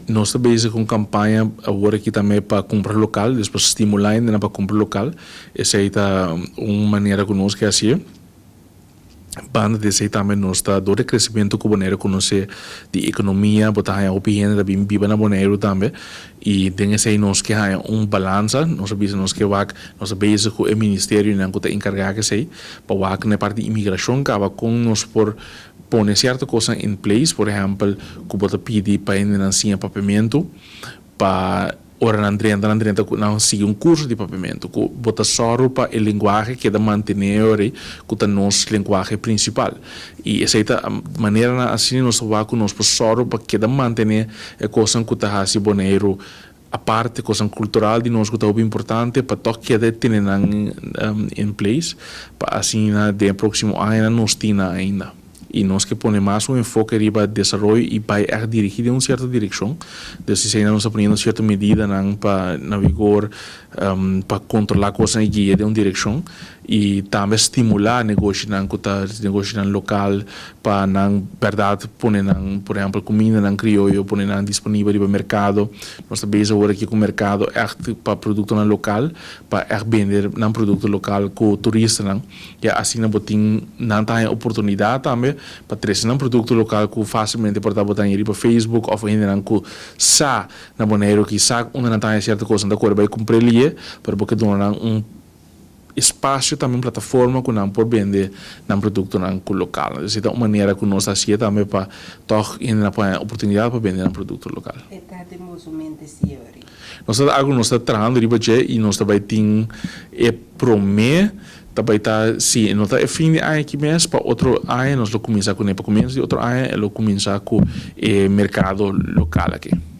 Nos ta bezig ku un kampaña awor aki tambe pa kumpra lokal, dus pa stimulá hendenan pa kumpra lokal. Esei ta un manera ku nos ke hasié. Banda di esei tambe nos ta dor di kresementu ku Boneiru konosé di ekonomia, bo ta haña hopi hende ta bin biba na Boneiru tambe i den esei nos ke haña un balansa. Nos a bisa nos ke wak, nos ta bezig ku e ministerionan ku ta enkargá ku esei pa wak na e parti di imigrashon kaba kon nos por pone cierto cosnan in place, por ehempel cu bo ta pidi pa hendenan siña papiamentu, pa ora nan drenta, nan drenta cu nan sigui un curso di papiamentu, cu bo ta sòru pa e lenguahe keda mantene ora cu ta nos lenguahe principal. Y esey ta maneranan asina nos ta wak cu nos por sòru pa keda mantene e cosnan cu ta haci Boneiru Aparte cosnan cultural di nos cu ta hopi importante pa toch keda e tene nan in place pa asina den e proximo añanan nos tin nan ainda. Y nos ke pone mas un enfoke riba desaroyo y bay echt dirigi den un cierto direccion. Dus esey nos ta poniendo cierto medidanan pa na vigor pa controla cosnan y guia den un direccion y tambe stimula negoshinan cu ta negoshinan local pa nan berdad pone nan, por ehempel, cumindanan crioyo pone nan disponibel riba mercado. Nos ta bezig awor aki cu mercado echt pa productonan local, pa echt bende nan producto local cu turistanan. Ya asina bo tin nan ta haña oportunidad tambe pa trece nan producto local cu facilmente por ta bo ta haña riba Facebook of hendenan cu sa na Boneiru kisa unda nan ta haña cierto cosnan ta core bay cumpr'e liye, pero bo ke duna nan un espasio tambe un plataforma ku nan por bende nan produktonan ku lokal. Esei ta un manera ku nos ta hasié tambe pa tòg hendenan por haña oportunidat pa bende nan produkto lokal. E ta den boso mente siori? Nos ta algu nos ta trahando riba dje i nos ta bai tin e promé ta bai ta si no ta e fin di aña aki mes pa otro aña nos lo kuminsá kuné pa komienso di otro aña e lo kuminsá ku e merkado lokal aki.